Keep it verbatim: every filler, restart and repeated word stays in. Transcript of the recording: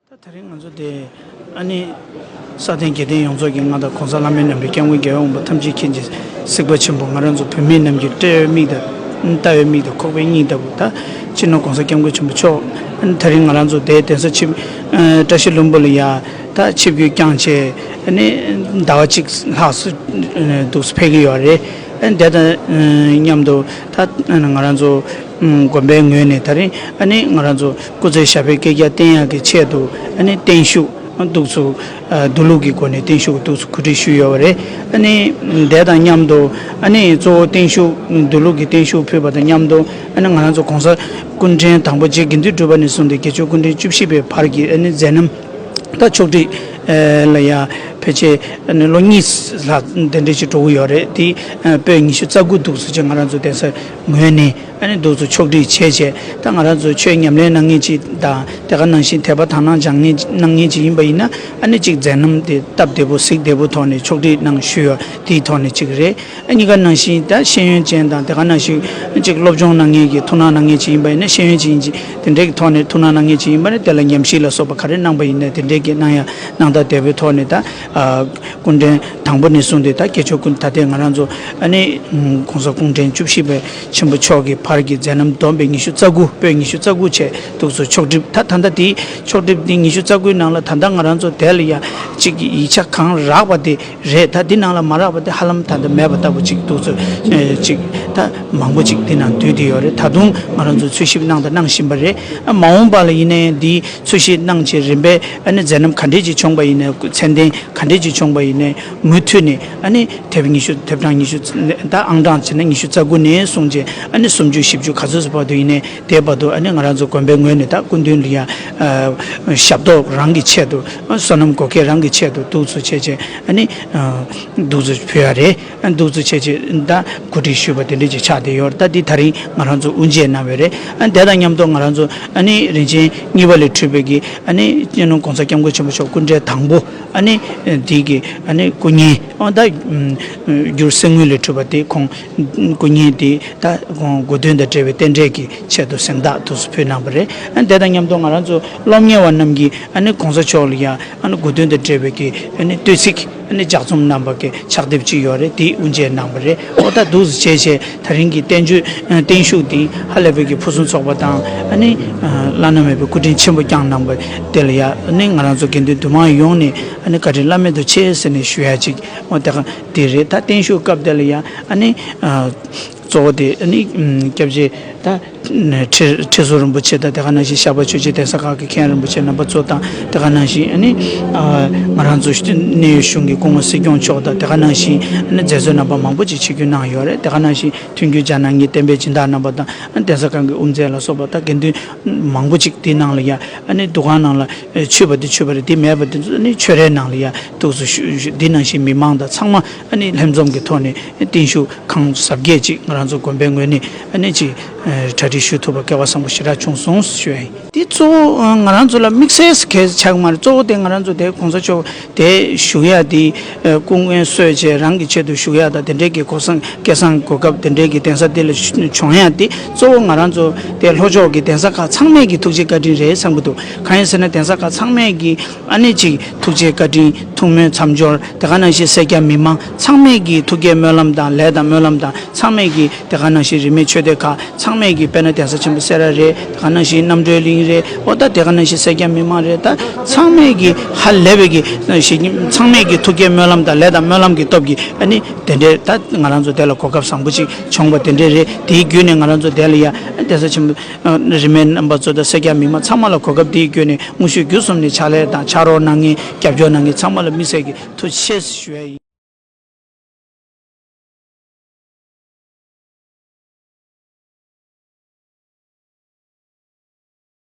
ད་དེ་རིང་ང་ཚོ་དེ་ཨ་ནི་ས་སྟེང་རྒྱལ་བསྟན་ཡོངས་རྫོགས་ཀྱི་མངའ་བདག་གོང་ས་བླ་མའི་རྣམ་འདྲེན་སྐྱབས་མགོན་རྒྱལ་བའི་དབང་པོ་ཐམས་ཅད་མཁྱེན་ཅིང་གཟིགས་པ་ཆེན་པོ། ང་རང་ཚོ་བོད་མི་རྣམས་ཀྱི་བཀྲེས་པའི་མིག་དང་ལྟ་བའི་མིག་དང་ཁོག་པའི་སྙིང་ལྟ་བུ། ད་སྤྱི་ནོར་གོང་ས་སྐྱབས་མགོན་ཆེན་པོ་མཆོག་ཨ་ནི་དེ་རིང་ང་རང་ཚོ་དེ་གདན་ས་ཆིབས་ཨ་བཀྲ་ཤིས་ལྷུན་པོ་ལ་ཡ་ད་ཆིབས་བསྒྱུར་བསྐྱངས་བྱས། ཨ་ནི་ཟླ་བ་གཅིག་ལྷག་སུ་འདུག་སུ་ཕེབས་ཀྱི་ཡོད་རེད། ཨ་ནི་དེ་དང་མཉམ་དུ་ད་ང་རང་ཚོ་དགོན་པའི་ངོས་ནས་དེ་རིང་ཨ་ནི་ང་རང་ཚོ་སྐུ་ཚེ་ཞབས་པད་བསྐལ་བརྒྱར་བརྟན་ཡག་གི་ཆེད་དུ་ཨ་ནི་བརྟན་བཞུགས་འདུག་སུ་འདུག་ལུགས་ཀྱི་སྒོ་ནས་བརྟན་བཞུགས་འདུག་སུ་གོ་སྒྲིག་ཞུས་ཡོད་པ་རེད། ཨ་ནི་དེ་དང་མཉམ་དུ་ཨ་ནི་གཙོ་བོ་བརྟན་བཞུགས་འདུག་ལུགས་ཀྱི་བརྟན་བཞུགས་ཕུལ་བ་དང་མཉམ་དུ་ཨ་ནི་ང་རང་ཚོ་གོང་ས་སྐུ་ཕྲེང་དང་པོ་རྗེ་དགེ་འདུན་གྲུབ་པ་ནས་བཟུང་སྟེ་དགེ་ཆོས་སྐུ་ཕྲེང་བཅུ་བཞི་པའི་བར་གྱི་ཨ་ནི་མཛད་རྣམ་ད་ཕྱོགས་སྒྲིག་ལ་ཡ་ཕལ་ཆེར་ཨ་ནི་ལོ་གཉིས་ལྷག་དེ་འདྲ་ཞིག་འགྲོ་གི་ཡོད་རེད། དེ་ཨ་པོད་ཉི་ཤུ་རྩ་དགུ་འདུག་སུ་ཅིག་ང་རང་ཚོ་གདན་ས་ངོས་ནས་ཨ་ནི་འདུག་སུ་ཕྱོགས་སྒྲིག་བྱས་བྱས། ད་ང་རང་ཚོ་ཆོས་ཉམས་ལེན་གནང་མཁན་ཅིག་དང་དེ་ག་ནང་བཞིན་དད་པ་དག་སྣང་སྦྱང་མཁན་གནང་མཁན་ཅིག་ཡིན་པ་ཡིན་ན་ཨ་ནི་ཅིག་མཛད་རྣམ་དེ་སྟབས་བདེ་པོ་གཟིགས་བདེ་པོ་ཐོག་ནས་ཕྱོགས་སྒྲིག་གནང་ཞུས་ཡོད། དེའི་ཐོག་ནས་ཅིག་རེད། ཨ་གཉིས་ཀ་ནང་བཞིན་ད་ཤེས་ཡོན་ཅན་དང་དེ་ག་ནང་བཞིན་ཅིག་སློབ་སྦྱོང་གནང་མཁན་གྱི་ཐུགས་སྣང་གནང་མཁན་ཅིག་ཡིན་པ་ཡིན་ན་ཤེས་ཡོན་ཅན་ཅིག་དེ་འདྲའི་གི་ཐོག་ནས་ཐུགས་སྣང་གནང་མཁན་ཅིག་ཡིན་པ་ན་དེ་ལ་ཉམས་ཞིབ་ལ་སོགས་པ་ག་རེ་གནང་པ་ཡིན་ན་དེ་འདྲའི་གི་གནང་ཡ་གནང་སྟངས་བདེ་པོའི་ཐོག་ནས་ད་ཨ་སྐུ་ཕྲེང་དང་པོ་ནས་བཟུང་སྟེ་ད་དགེ་ཆོས་ཀུན་ད་ལྟའི་ང་རང་ཚོ་ཨ་ནི་གོང་ས་སྐུ་ཕྲེང་བཅུ་བཞི་པའི་ཆེན་པོ་མཆོག་གི་བར་གྱི་མཛད་རྣམ་བསྡོམས་པས་ཉི་ཤུ་རྩ་དགུ་པོད་ཉི་ཤུ་རྩ་དགུ་བྱས་འདུག་སུ་ཕྱོགས་སྒྲིག་ད་ད་ལྟ་དེའི་ཕྱོགས་སྒྲིག་དེ་ཉི་ཤུ་རྩ་དགུའི་ནང་ལ་ད་ལྟ་ང་རང་ཚོ་དེ་ལ་ཡ་གཅིག་གི་ཡིག་ཆ་གང་རག་པ་དེ་རེད། ད་འདི་ནང་ལ་མ་རག་པ་དེ་ཧ་ལམ་ད་ལྟ་མེད་པ་ལྟ་བུ་ཅིག་འདུག་ཚོད་ཅིག་ད་མང་པོ་ཅིག་འདི་ནང་འདུས་བསྡད་ཡོད་རེད། ད་དུང་ང་རང་ཚོ་འཚོལ་ཞིབ་གནང་དང་གནང་བཞིན་པ་རེད། ཨ་མ་འོངས་པ་ལ་ཡིན་ནའི་འདི་འཚོལ་ཞིབ་གནང་བྱས་རིམ་པས་ཨ་ནི་མཛད་རྣམ་ག་འདྲས་ཅིག་བྱུང་པ་ཡིན་ནའི་མཚན་ལྡན་ག་འདྲས་ཅིག་བྱུང་པ་ཡིན་ནའི་མུ་མཐུད་ནས་ཨ་ནི་དེབ་ཉི་ཤུ་དེབ་གྲངས་ཉི་ཤུ་ད་ཨང་གྲངས་བྱས་ན་ཉི་ཤུ་རྩ་དགུ་ནས་བཟུང་བྱས་ཨ་ནི་སུམ་ཅུ་བཞི་བཅུ་ག་ཚོད་ཙམ་བར་དུ་ཡིན་ནའི་དེ་བར་དུ་ཨ་ནི་ང་རང་ཚོ་དགོན་པའི་ངོས་ནས་ད་སྐུ་མདུན་ལ་ཡ་ཞབས་ཏོག་རང་གི་ཆེད་དུ་བསོད་ནམས་བགོ་སྐལ་རང་གི་ཆེད་དུ་འདུག་ཚོད་བྱས་བྱས་ཨ་ནི་འདུག་ཚོད་ཕུལ་ཡ་རེད། འདུག་ཚོད་བྱས་བྱས་ད་གོ་སྒྲིག་ཞུས་པ་དེ་འདྲས་ཅིག་ཆགས་བསྡད་ཡོད་རེད། ད་འདི་ད་རིང་ང་རང་ཚོ་དབུ་འབྱེད་གནང་བ་རེད། ཨ་དེ་དང་མཉམ་དུ་ང་རང་ཚོ་ཨ་ནི་རིན་ཆེན་གཉིས་པ་ལས་གྲུབ་པའི་གི་ཨ་ནི་སྤྱི་ནོར་གོང་ས་སྐྱབས་མགོན་ཆེན་པོ་མཆོག་སྐུ་ཕྲེང་དང་པོ་ཨ་ནི་དེ་གི་ཨ་ནི་སྐུ་བརྙན་ཨ་ད་འགྱུར་གསེར་དངུལ་ལས་གྲུབ་པ་དེ་ཁོང་སྐུ་བརྙན་དེ་ད་ཁོང་དགོས་དོན་དང་འབྲེལ་བའི་རྟེན་འབྲེལ་གྱི་ཆེད་དུ་གཟེངས་རྟགས་དུ་ཕུལ་གནང་བ་རེད། ཨ་དེ་དང་མཉམ་དུ་ང་རང་ཚོ་སློབ་གཉེར་བ་རྣམས་ཀྱིས་ཨ་ནི་གོང་ས་མཆོག་ལ་ཡང་ཨ་ནི་དགོས་དོན་དང་འབྲེལ་བའི་གི་ཨ་ནི་བསྟོད་ཚིག་ཨ་ནི་ལྗགས་རྩོམ་གནང་བ་གི་ཕྱག་དེབ་ཅིག་ཡོད་རེད། དེ་དབུ་འབྱེད་གནང་བ་རེད། ཨོ་ད་འདུག་སེ་བྱས་བྱས་ད་རིང་གི་བརྟན་བཞུགས་བརྟན་བཞུགས་འདི་ཧ་ལས་པའི་གི་ཕུན་སུམ་ཚོགས་པ་དང་ཨ་ནི་བླ་ན་མེད་པའི་སྐུ་དྲིན་ཆེན་པོ་བསྐྱངས་གནང་བ་དེ་ལ་ཡ་ཨ་ནི་ང་རང་ཚོ་དགེ་འདུན་འདུས་མང་ཡོངས་ནས་ཨ་ནི་བཀའ་དྲིན་བླ་མེད་དུ་ཆེ་ཟེར་ནས་ཞུ་ཡ་ཅིག་ཨོ་དེ་ག་དེ་རེད། ད་བརྟན་བཞུགས་སྐབས་དེ་ལ་ཡ་ཨ་ནི་གཙོ་བོ་དེ་ཨ་ནི་སྐྱབས་རྗེ་ད། ཁྲི་ཁྲི་ཟུར་རིན་པོ་ཆེ་དང་དེ་ག་ནང་བཞིན་ཤར་པ་ཆོས་རྗེ་གདན་ས་ཁག་གི་མཁན་རིན་པོ་ཆེ་རྣམ་པ་ཚོ་དང་དེ་ག་ནང་བཞིན་ཨ་ནི་ང་རང་ཚོ་གནས་ཡུལ་གཞུང་གི་སྐུ་ངོ་སྲིད་སྐྱོང་མཆོག་དང་དེ་ག་ནང་བཞིན་ཨ་ནི་མཛད་གཙོ་རྣམ་པ་མང་པོ་ཅིག་ཆིབས་བསྒྱུར་གནང་ཡོད་རེད། དེ་ག་ནང་བཞིན་མཐུན་འགྱུར་སྦྱར་གནང་མཁན་བསྟན་པའི་སྦྱིན་བདག་རྣམ་པ་དང་ཨ་ནི་གདན་ས་ཁང་གི་དབུ་མཛད་ལ་སོགས་པ་དང་དགེ་འདུན་མང་པོ་ཅིག་དེའི་ནང་ལ་ཡ་ཨ་ནི་འདུ་ཁང་ནང་ལ་མཆོད་པ་དེ་མཆོད་པ་རེད། དེ་མེད་པ་དེ་ཚོ་ཨ་ནི་ཆོས་རའི་ནང་ལ་ཡ་འདུག་སེ་ཞུ་ཞུ་དེ་ནང་བཞིན་མི་མང་དང་ཚང་མ་ཨ་ནི་ལྷན་འཛོམས་ཀྱི་ཐོག་ནས་བརྟན་བཞུགས་ཁང་གཟབ་རྒྱས་ཅིག་ང་རང་ཚོ་དགོན་པའི་ངོས་ནས་ཨ་ནི་ཅིག་གྲ་སྒྲིག་ཞུ་ཐུབ་པར་སྐལ་བ་བཟང་པོ་ཞེ་དྲག་བྱུང་སོང་ཞུ་ཡ་ཡིན། དེ་གཙོ་བོ་ང་རང་ཚོ་ལ་དམིགས་བསལ་གལ་ཆགས་མ་རེད། གཙོ་བོ་དེ་ང་རང་ཚོ་དེ་གོང་ས་མཆོག་དེ་བཞུགས་ཡ་དེ་སྐུ་ངལ་གསོས་བྱས་རང་གི་ཆེད་དུ་བཞུགས་ཡ་དང་དེ་འདྲའི་གི་གོ་སང་སྐལ་བཟང་གོ་སྐབས་དེ་འདྲའི་གི་གདན་ས་དེ་ལ་བྱུང་ཡ་དེ་གཙོ་བོ་ང་རང་ཚོ་དེ་ལྷོ་ཕྱོགས་ཀྱི་གདན་ས་ཁག་ཚང་མས་ཀྱི་ཐུགས་རྗེ་བཀའ་དྲིན་རེད་བསམ་གྱི་འདུག་གང་ཡིན་ཟེར་ན་གདན་ས་ཁག་ཚང་མས་ཀྱི་ཨ་ནི་ཅིག་ཐུགས་རྗེ་བཀའ་དྲིན་ཐུགས་སྨོན་མཚམས་སྦྱོར་དེ་ག་ནང་བཞིན་སེར་སྐྱ་མི་མང་ཚང་མས་ཀྱི་ཐུགས་བསྐྱེད་སྨོན་ལམ་དང་ལས་དང་སྨོན་ལམ་དང་ཚང་མས་ཀྱི་དེ་ག་ནང་བཞིན་རིས་མེད་ཆོས་སྡེ་ཁག་ཚང་མས་ཀྱི་དཔེར་ན་གདན་ས་ཆེན་པོ་སེ་ར་རེད། དེ་ག་ནང་བཞིན་རྣམ་གྲོལ་གླིང་རེད། འོ་ད་དེ་ག་ནང་བཞིན་སེར་སྐྱ་མི་མང་རེད། ད་ཚང་མས་ཀྱི་ཧ་ལས་པའི་ཀྱི་ཞིག་ཚང་མས་ཀྱི་ཐུགས་བསྐྱེད་སྨོན་ལམ་དང་ལས་དང་སྨོན་ལམ་གྱི་སྟོབས་ཀྱིས་ཨ་ནི་དེ་འདྲའི་ད་ང་རང་ཚོ་དེ་ལ་གོ་སྐབས་བཟང་པོ་ཅིག་བྱུང་བ་དེ་འདྲའི་རེད། དེའི་བརྒྱུད་ནས་ང་རང་ཚོ་དེ་ལ་ཡ་གདན་ས་ཆེན་པོ་རིས་མེད་རྣམ་པ་ཚོ་དང་སེར་སྐྱ་མི་མང་ཚང་མ་ལ་གོ་སྐབས་དེའི་བརྒྱུད་ནས་དངོས་ཤུགས་བརྒྱུད་གསུམ་ནས་ཕྱག་ལས་དང་ཕྱག་རོགས་གནང་མཁན་རྒྱབ་སྐྱོར་གནང་མཁན་ཚང་མ་ལ་དམིགས་བསལ་གྱི་ཐུགས་རྗེ་ཆེ་ཞུ་ཡ་ཡིན།